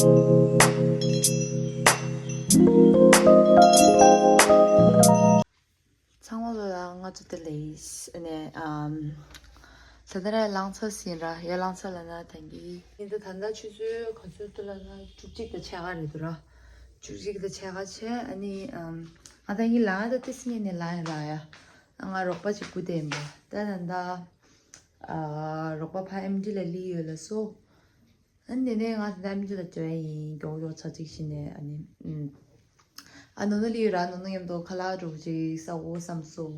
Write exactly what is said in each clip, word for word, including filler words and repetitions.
ཚང་མ་ལོ་ལ་ང་ཚོ་དེ་ལས་ཨ་ནི་ཨམ། ད་ལྟ་ར་ལང་ཚོ་ཟིན་ར་ཡ་ལང་ཚོ་ལ་ན་ཐང་གི་ཡིན། ད་ད་ལྟ་ཆུ་ཚོད་ག་ཚོད་དུ་ལ་ན་བཅུ་གཅིག་དང་ཕྱེད་ཀ་རེད་འདུག་ར། བཅུ་གཅིག་དང་ཕྱེད་ཀ་བྱས་ཨ་ནི་ཨམ། ང་ད་ངི་ལ་ད་ཏི་སི་ངེ་ནས་ལ་ཡིན་ར་ཡ། ང་རོགས་པ་ཅིག་སྐུ་དེ་ཡིན་པ་ད་ད་ད་ཨ་རོགས་པ་ཕ་ཨེམ་ཆི་ལ་ལི་ཡོད་ལ་སོ། ཨ་ནི་དེ་ནས་ང་ད་ལྟ་ཨེམ་ཆི་ལ་འབྱོར་ཡ་ཡིན། མགྱོགས་མགྱོགས་ཚ་ཚིག་ཤི་ནས་ཨ་ནི་ཨུམ། ཨ་ནོ་ནོ་ལི་ཡོད་ར། ནོ་ནོ་མཉམ་དུ་ཁ་ལག་འགྲོ་ཅིག་ཟ་འོ་བསམ་སོ།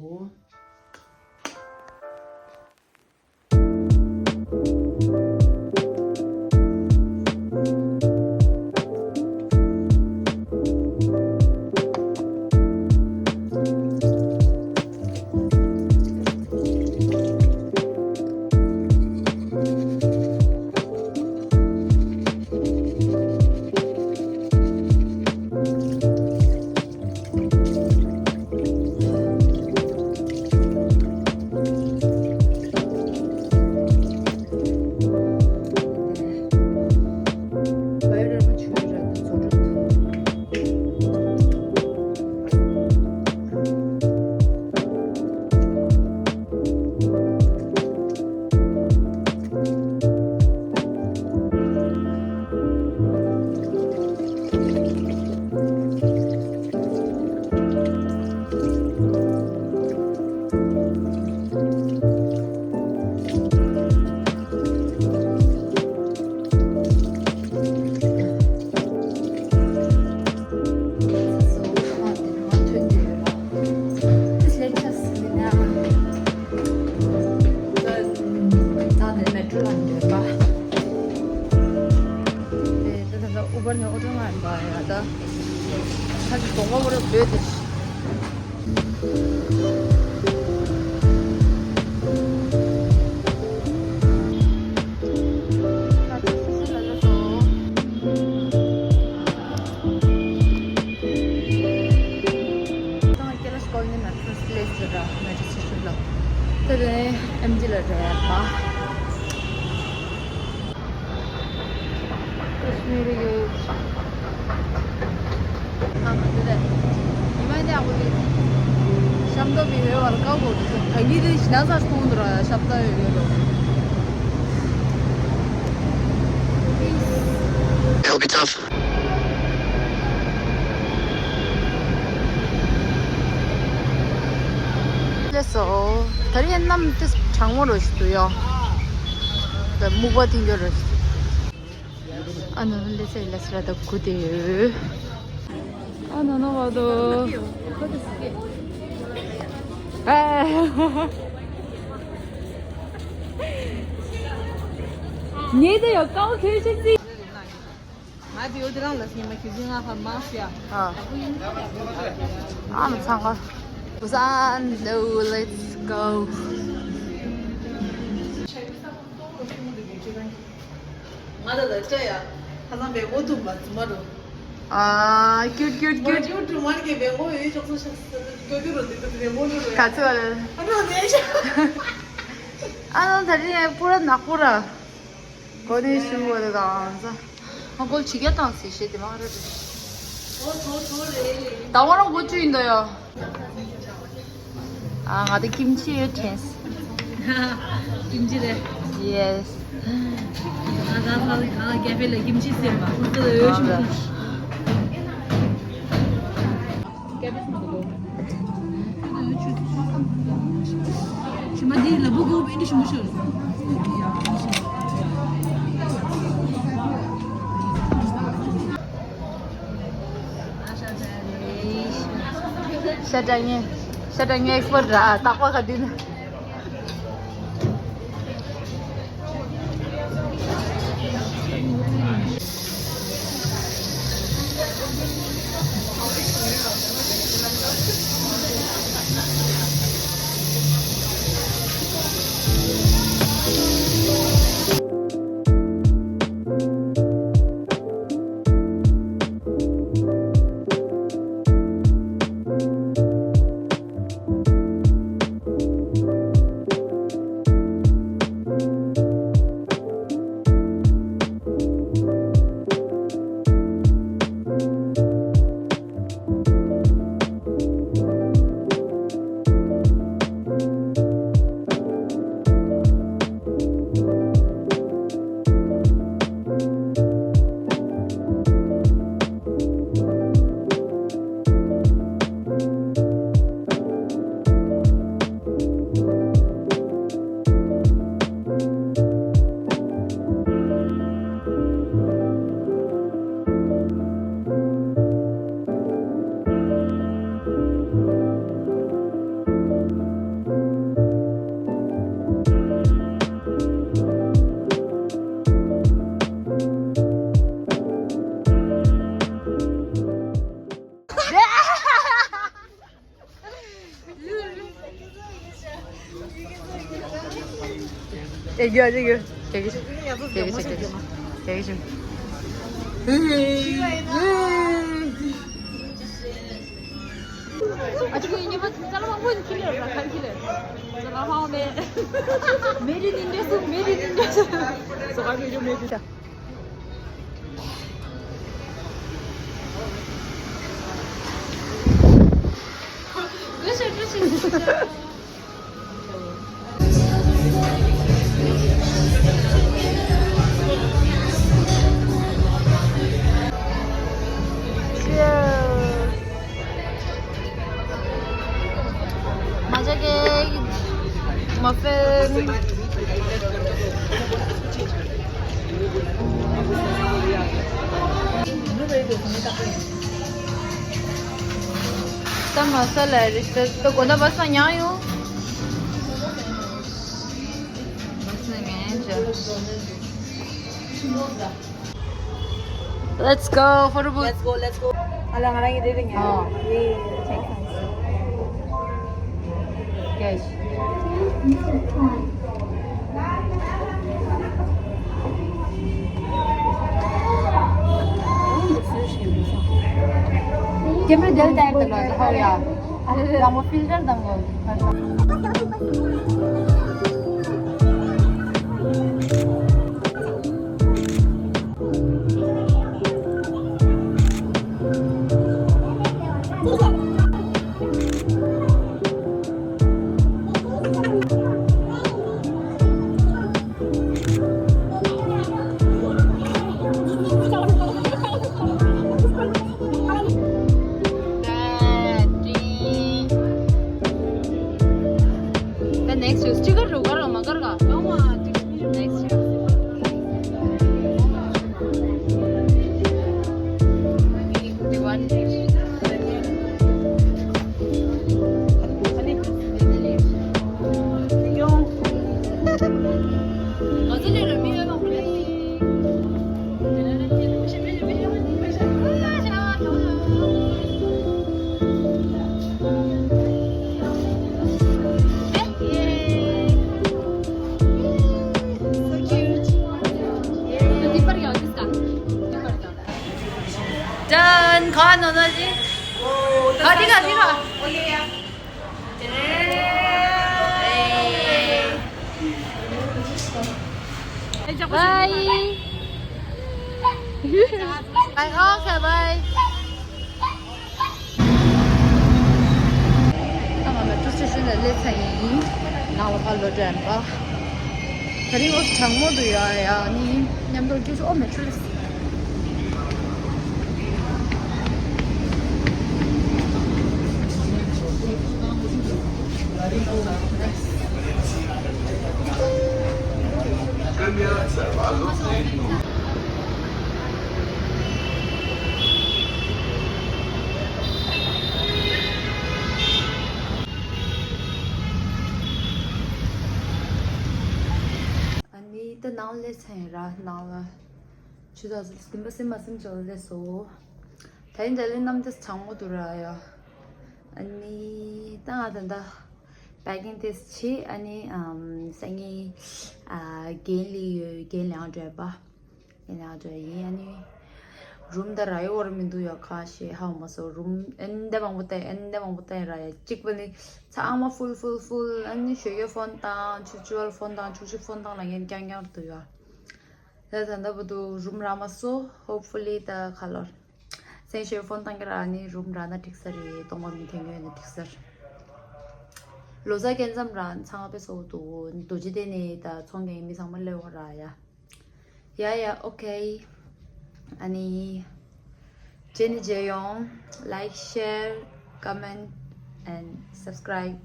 ད་ང་ཁྱེད་ལ་སྐོར་ནི་མེ་ཊོ་སི་ཊེ་ཤན་ལ་མེ་ཊོ་སི་ཊེ་ཤན་ལ། དེ་ནས་ཨེམ་ཆི་ལ་འགྲོ་ཡ་ད། Kashmiri ཡོད། ཨ་མ་དེ་ལས། ཉི་མ་ནས་ཨ་ཁུ་དེ། ཤམ་ཐབས་ཡོད་བར་ཀ་གོ་དུ་སོང་། ད་གི་དེ་ཞི་ན་ས་སྟོང་དུ་ར་ཤམ་ཐབས་ཡོད་ཡོད་དོ། It'll be tough. ལགས་སོ། ད་རེས་གནམ་དེ་གྲང་མོ་རོ་ཞིག་འདུག་ཡོ། ད་སྨུག་པ་ཐིང་རྒྱུ་རོ་ཞིག་འདུག་ཨ་ནུ་ལེ་ཚེ་ལ་སི་ར་ད་གུ་དེ་ཡོད། ཨ་ནུ་ནུ་བ་དོ། ཨ། ངེད་དེ་ཡོ་ཀའོ་ཐོས་ཤིག་ཙི། ང་དེ་ཡོད་དེ་རང་ལ་སྙེ་མ་ཁྱོད་ཀྱི་ང་ཧ་མ་ཤི་ཡ། ཨ། ཨ་མ་ཚང་ག Busan, no, let's go. ང་ལ་ལ་ཅ་ཡ། ཁ་སང་བེ་མོ་ཐུམ་པ་ཙི་མ་རུ། ཨ། ཀུད་ཀུད་ཀུད། ཀུད་ཀུད་མ་རེད་གི་བེ་མོ་ཡོད་ཅོག་ཙོ་ཤ་ཀུད་ཀུད་རུ་དེ་ཀུད་བེ་མོ་རུ་རེད། ག་ཚོད་རེད། ཨ་ནོ་ནེ་ཤ། ཨ་ནོ་ད་རེས་པུ་ར་ནག་པོ་ར། གོ་ནེ་ཤུ་བ་དེ་གང་ཟ། ཨ་ཀོལ་ཇི་ག་དང་སི་ཤེ་དེ་མ་རེད། ད་བ་རང་གོ་ཅུ་ཡིན་ད་ཡ། ཨ་ང་དེ་ཀིམ་ཆི་ཡོད་དྲན། ཀིམ་ཆི་རེད། Yes. ང་ང་ང་ང་ཀེ་ཧྥེ་ལ་ཀིམ་ཆི་ཟེར་མ་ཁུར་ཏུ་ཡོད་ཤུ། ཞི་མ་དེའི་ལ་བུ་གུ་ཨེ་འདྲ་ཞིམ་པོ་ཤོར། ཤ་ཏྲ་ངེ་ཤ་ཏྲ་ངེ་ཨེག་སི་པར་ར་ཏག་པ་ག་དུས་ན། ཨེ་རྒྱུ་ཨ་ཅེ་རྒྱུ། རྒྱ་གི་ཆུ། རྒྱ་གི་ཆུ། རྒྱ་གི་ཆུ། རྒྱ་གི་ཆུ། ཨ་ཅེ་ཁོའི་ཉི་མ་ཙ་ལ་མང་པོ་ཁྱི་ལེར་ར་ཁ་ཁྱི་ལེར། ཙ་ལ་མང་མེད། མེ་རི་ནིན་འདྲ་སུ་མེ་རི་ནིན་འདྲ་སུ། ཙ་ལ་མེ་རི་མེ་རི། Cheers. Matcha cake, muffin. ད་མ་ས་ལ་རི་ཤ་ད་གོ་ན་བ་ས་ཉང་ཡོང་། བ་ས་ཉང་ཡོང་། Let's go, photo booth. Let's go, let's go. ཨ་ལ་ང་རང་གི་རེ་རེ་ཉན། ཨོ། ཡེ། Check. Yes. Camera del time the Lord, how ya? ཨ་ལ་ལ་མོ་filter དང་གོ། The next is sticker to karga ma karga. Next. The one. Done. ཁ་ནོ་ནོ་ཞིག་ཁ་དི་ཁ་དི་ཁ། Bye. Bye. Okay, bye. ད་ང་metro station ལ་སླེབས་ཚར་ཡིན། ནང་ལ་ཕར་ལོག་འགྲོ་ཡིན་པ། དེ་རིང་ཨོ་གྲང་མོ་འདུག་ཡ། ཡ་ནི་མཉམ་དུ་སྐྱིད་ཤོག་ཨོ་metro རེད། ཨ་ནི་ད་ནང་སླེབས་ཚར་ཡིན་ར། ནང་ལ་ཆུ་ཚོད་སྟོན་པ་སེམས་མ་སེམས་ཅོག་སླེབས་སོ། ད་ཡིན་ད་ལེ་གནམ་དེ་གྲང་མོ་འདུག་ར་ཡ། ཨ་ནི་ད་ང་ད་ད་packing དེ་བྱེད། ཨ་ནི་ཨམ་སང་ཉིན་ཨ་རྒན་ལི་ཡོད། རྒན་ལི་ཡང་འགྲོ་ཡ་པ། ཡིན་ཡང་འདྲ་ཡིན། ཨ་ནི་རུམ་ད་ར་ཡོ་བར་མི་འདུག་ཡ། ཁ་ཤས་ཧ་མ་སོ། རུམ་ཨན་འདྲ་མང་པོ་བལྟས། ཨན་འདྲ་མང་པོ་བལྟས་ར་ཡ། གཅིག་པ་ནི་ཚང་མ་full full full། ཨ་ནི་ཞོགས་ཀས་ཕོན་བཏང་། ཆུ་ཚོད་བཅུ་པར་ཕོན་བཏང་། ཆུ་ཚོད་ཕོན་བཏང་ལ་ངན་རྐྱང་རྐྱང་འདུག་ཡ། ད་ད་ལྟ་བར་དུ་རུམ་རག་མ་སོ། Hopefully ད་ཁ་ལོར་སེང་ཞོགས་ཕོན་བཏང་གི་ར། ཨ་ནི་རུམ་རག་ན་འགྲིག་ས་རེད། སྟོང་པ་མི་ཐོན་ཡོད་ན་འགྲིག་ས་རེད། ལོ་ཙཱ་སྐྱེལ་མཚམས་ར་ཚང་མ་དཔེ་བཟོ་འདུག་རྡོ་རྗེ་གདན་ནས་ད་ཚོང་ཁང་མི་ཚང་མ་སླེབས་པ་ར་ཡ། Yeah, yeah, okay. ཨ་ནི་རྗེས་ནས་མཇལ་ཡོང་། Like, share, comment and subscribe.